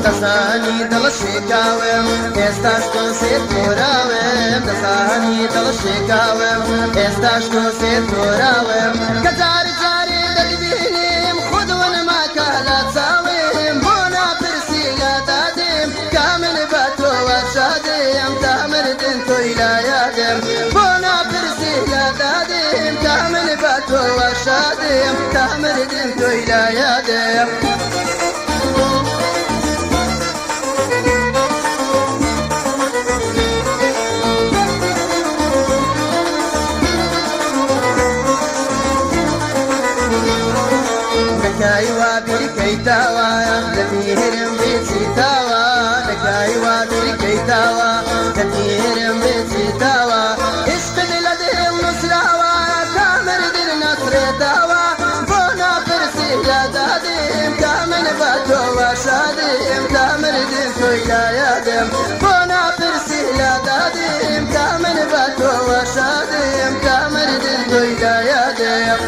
دەزانی دڵ شێکاوم ئێستاش تۆ سێ تۆراوم، دەزانی دڵ شێکاوم ئێستاش تۆ سێ تۆراوم، کە جار جارێ دەتبینیم خود ونماکە لە چاوم، بۆ ناپرسی لە دادیم کە من بە تۆوە شادیم، تا مردن تۆی لە یادم، بۆ ناپرسی لە دادیم کە من بە تۆوە شادیم، تا مردن تۆی لە یادم. نەکای وا بیرکەیتاوە لە پیرم بێچیتاوە، نەکای وا بیرکەیتاوە لە پیرم بێچیتاوە، عشقت لە دڵ نووسراوە تا مردن نەسرێتاوە، بۆ ناپرسی لە دادیم کە من بە تۆوە شادیم، تا مردن تۆی لە یادم، بۆ ناپرسی لە دادیم کە من بە تۆوە شادیم، تا مردن تۆی لە یادم.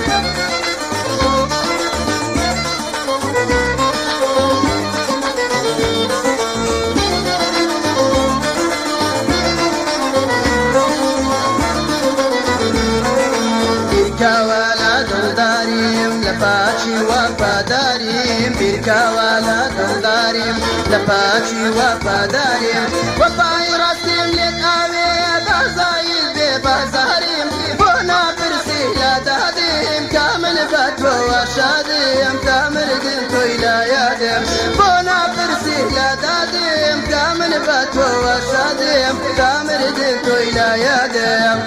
بیرکاوە لە دڵداریم لە پاچی وەفاداریم، بیرکاوە لە دڵداریم لە پاچی وەفاداریم، وەفای ڕاستیم لێت ئاوێ بازایل بێ بازاریم، بۆ ناپرسی لە دادیم کە من بە تۆوە شادیم، تا مردن تۆی لە یادم، بۆ ناپرسی لە دادیم کە من بە تۆوە شادیم، تا مردن تۆی لە یادم.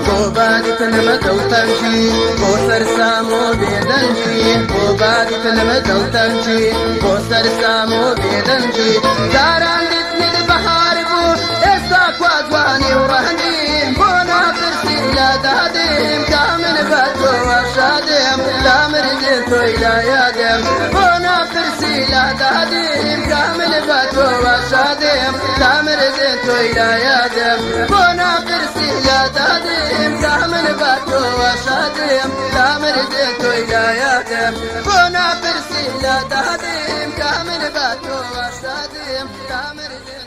بۆ بادیتنمە دڵتەنگی، بۆ سەرسام و بێدەنگی، بۆ بادیتنمە دڵتەنگی، بۆ سەرسام و بێدەنگی، جاران دیتنت بەهار بوو ئێستا کوا جوانی و ڕەنگی، بۆ ناپرسی لە دادیم کە من بە تۆوە شادیم، تا مردن تۆی لە یادم، بۆ ناپرسی لە دادیم کە من بە تۆوە شادیم، تا مردن تۆی لە یادم، بۆ ناپرسی لە دادیم کە من بە تۆوە شادیم، تا مردن تۆی لە یادم، بۆ ناپرسی لە دادیم کە من بە تۆوە شادیم، تا مردن.